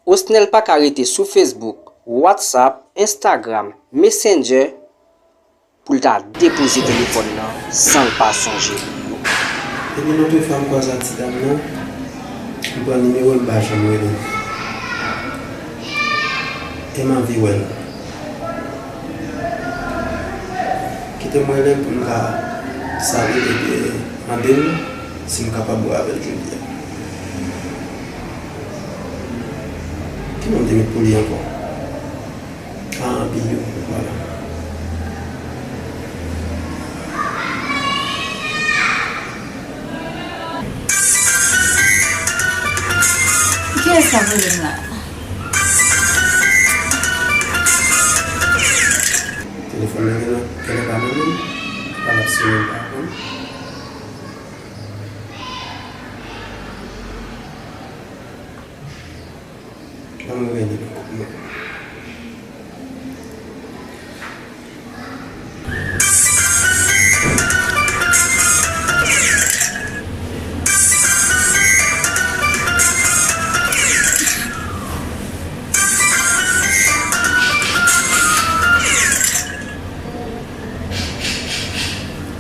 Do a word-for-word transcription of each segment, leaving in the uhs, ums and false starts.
Osnel pa ka rete sou Facebook, WhatsApp, Instagram, Messenger pou l ta depoze telefòn nan san l pa sonje Biyo. Depi lòt fwa m kwaze ak ti dam nan, m pran nimewo l, m pa janm rele l. E m anvi wè l. Kite m rele l pou m ka salye l epi mande l si m kapab wè avè l jodi a. Ki non m te met pou li ankò? Ah, Biyo, vwala. Kiyès k ap rele m la? Telefòn nan genlè, genlè pa nan men m. Pa l ap sonnen, m pa konn. Ban mwen rele l ankò.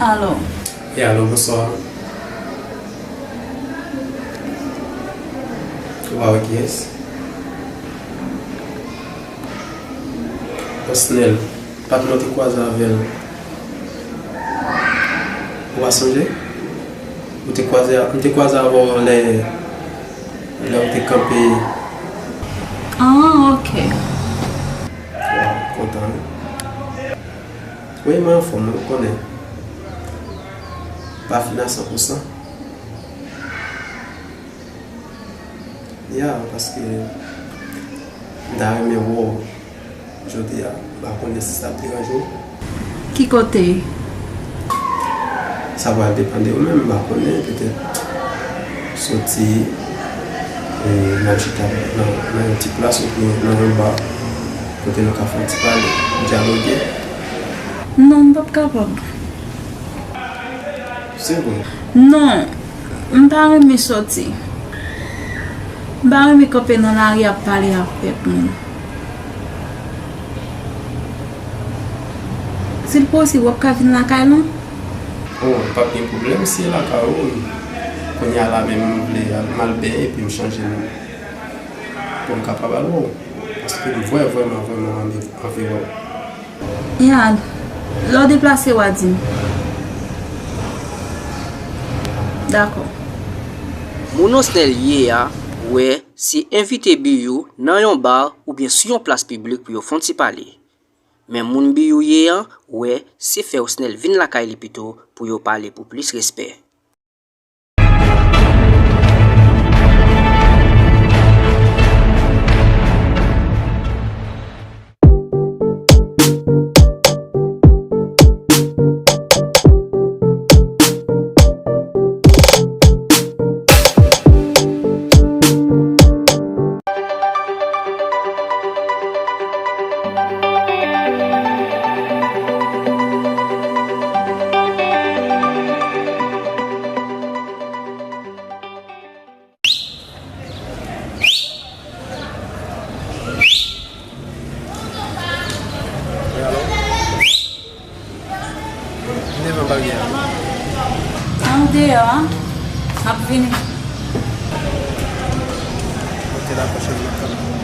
Alo. Wi, alo, bonswa. Ou pa wè kiyès? Osnel, patnè w te kwaze avè l. Ou pa sonje? Ou te kwaze, m te kwaze avè w lè, lè w te kanpe. Ah, ok. Waw, kontan, wi. Wi, mwen anfòm, ou konnen. Pa fin a san pou san. Ya, paske m ta renmen wè w jodi a, m pa konnen si sa ap deranje w. Ki kote? Sa pral depann de ou menm, m pa konnen, petèt soti, e, n al chita nan, nan yon ti plas oubyen nan yon ba kote nou ka fè yon ti pale, dyaloge. Non, m p ap kapab. Se vre? Non, m pa renmen soti. M pa renmen kanpe nan lari ap pale avèk moun. Si l posib, w ap ka vin lakay nou? Oh, p ap gen pwoblèm si e lakay ou. Kounye a la menm, m vle al, m al bèy epi m chanje m pou m kapab al wè w. Paske m vrè, vrèman, vrèman anvi, anvi wè w. Ya, lè w deplase, w a di m. Dakò. Moun Osnel ye a wè si envite Biyo nan yon ba oubyen sou yon plas piblik pou yo fè yon ti pale. Men moun Biyo ye a wè se fè Osnel vin lakay li pito pou yo pale pou plis respè. Wi, alo? M devan baryè a. An deyò a, m ap vini. Ok, dakò, cheri, m ap tann ou.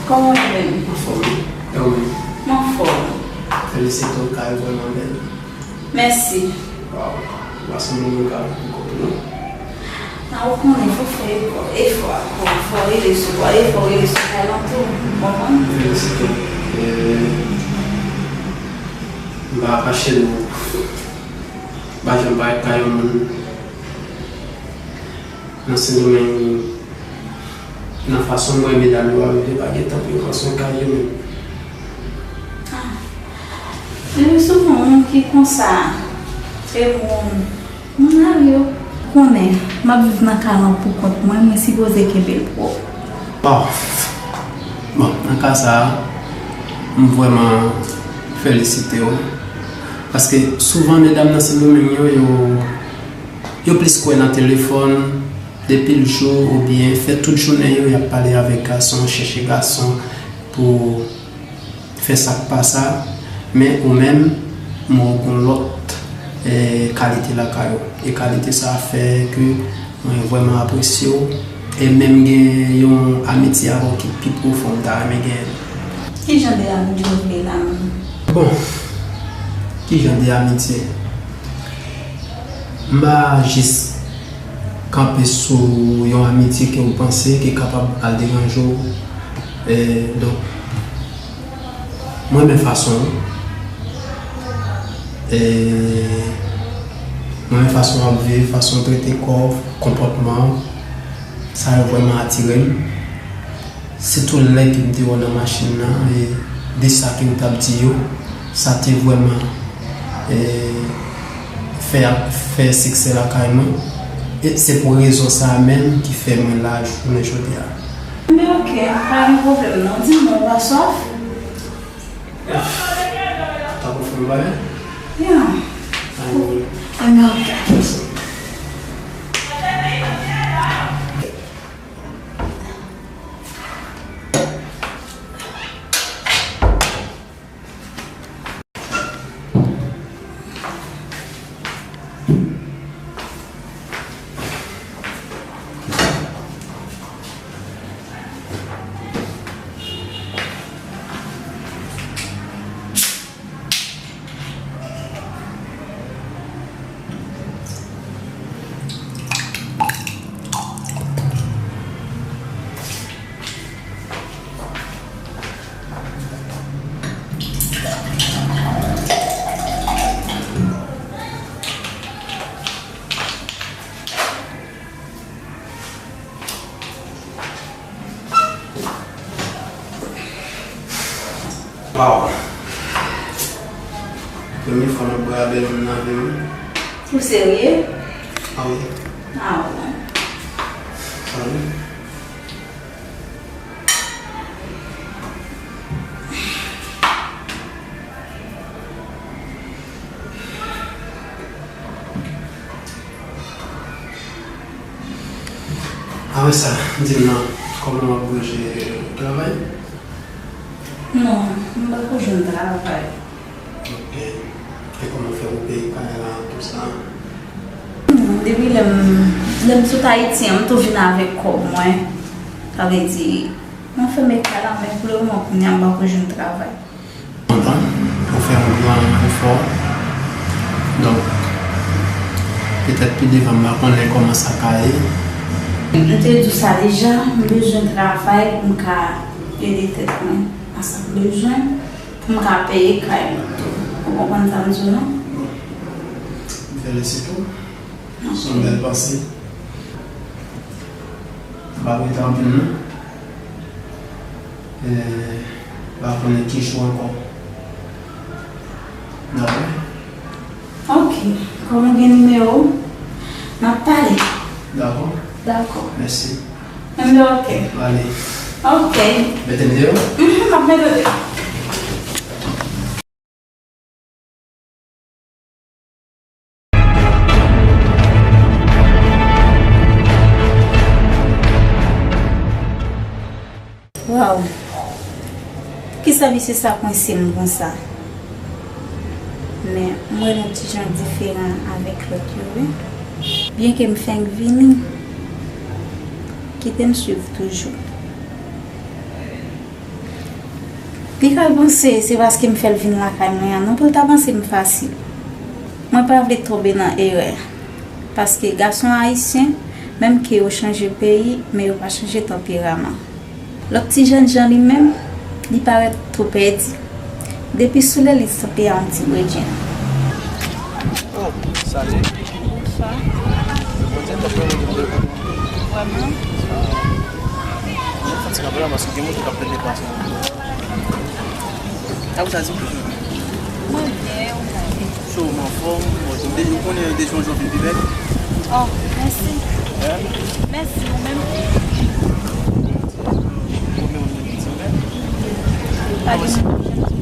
Kòman w ye menm? Anfòm wi. E ou menm? M anfòm. Felisite w, kay ou vrèman bèl. Mèsi. Waw, ou pa sanble yon moun k ap pou kont ou non. Nan, ou konnen, fò w fè efò, efò ankò, fò w rele sou bò, efò w rele sou talantou, ou konprann? Felisite w. E, m pa kache non. M pa janm parèt kay yon moun nan Sendomeng. Nan fason m wè medam yo ap viv, pa gen tan pou yo pran swen kay yo menm. Ah. Epi souvan moun ki konsa, se moun, moun lari yo. Konnen, m ap viv nan kay lan pou kont mwen, mwen sipoze kenbe l pwòp. Bon, bon, nan ka sa a, m vrèman felisite w. Paske souvan medam nan Sendomeng yo, yo, yo plis kwè nan telefòn, depi l jou oubyen fè tout jounen yo, y ap pale avèk gason, chèche gason pou fè sa k pa sa, men ou menm, m wè w gon lòt, eh, kalite lakay ou. E kalite sa a fè ke mwen vrèman apresye w. E menm gen yon amitye avè w ki pi pwofon, m ta renmen genyen l. Ki jan de amitye w vle la menm? Bon, ki jan de amitye? M pa jis kanpe sou yon amitye ke w panse ki kapab al deranje w. E, donk, mwen renmen fason w. E, mwen renmen fason w ap viv, fason w trete kò w, konpòtman w. Sa yo vrèman atire m. Sitou lè ke m te wè w nan machin nan, e de sa ke m t ap di yo, sa te vrèman, e, fè, fè siksè lakay mwen. E se pou rezon sa a menm ki fè mwen la jounen jodi a. Men oke, pa gen pwoblèm non. Di m non, ou pa swaf? Tankou fè m bagay? Ya. Pa gen pwoblèm. Men oke. Waw. Premye fwa m ap bwè a bèl moun nan vi m. Ou serye? A wi. A wi. Sa wi. Apre sa, di m non, kòman w ap bouje travay? Non, m poko jwenn travay. Ok. E kòman fè ou peye kay la, tout sa? Non, depi lè m, lè m sot Ayiti an, m tou vin avèk kòb mwen. Sa vle di, mwen fèmen kay la, men pou lemoman kounye a, m poko jwenn travay. Kontan, ou fè yon gran efò. Donk, petèt pi devan m pa konnen kòman sa ka ye. M te di w sa deja, m bezwen travay pou m ka ede tèt mwen. A sa m bezwen pou m ka peye kay mwen tou. Ou konprann sa m di w non? M felisite w. Se yon bèl panse. M p ap rete anpil non. E, m pa konnen ki jou ankò. Dakò? Ok. Kòm ou gen nimewo m, n ap pale. Dakò. Dakò. Mèsi. Enben, ok. Ale. Ok. Mete m deyò? Mhm, m ap mete w deyò. Waw! Poukisa misye sa kwense m konsa? Men m wè l yon ti jan diferan avèk lòt yo, wi. Byenke m fenk vini, kite m swiv toujou. Li ka panse se paske m fè l vin lakay mwen an, non, pou l ta panse m fasil. Mwen pa vle tonbe nan erè. Paske gason ayisyen, menm ke yo chanje peyi, men yo pa chanje tanperaman. Lòt ti jènjan li menm, li parèt tou pèdi. Depi sou lè li sanble a yon ti bredjen. Oh, salut. Bonswa. Bondye t ap fè moun vin devan. Vrèman? Mwen fatige anpil la paske gen moun k ap pèdi depanse. Sa pou sa di? Mwen byen, ou menm? So, m anfòm, bon, ou de-, ou konnen deja yon jou vin pi bèl. Oh, mèsi. Hein? Mèsi, ou menm? Konbyen moun ki di ou menm? Pa gen moun.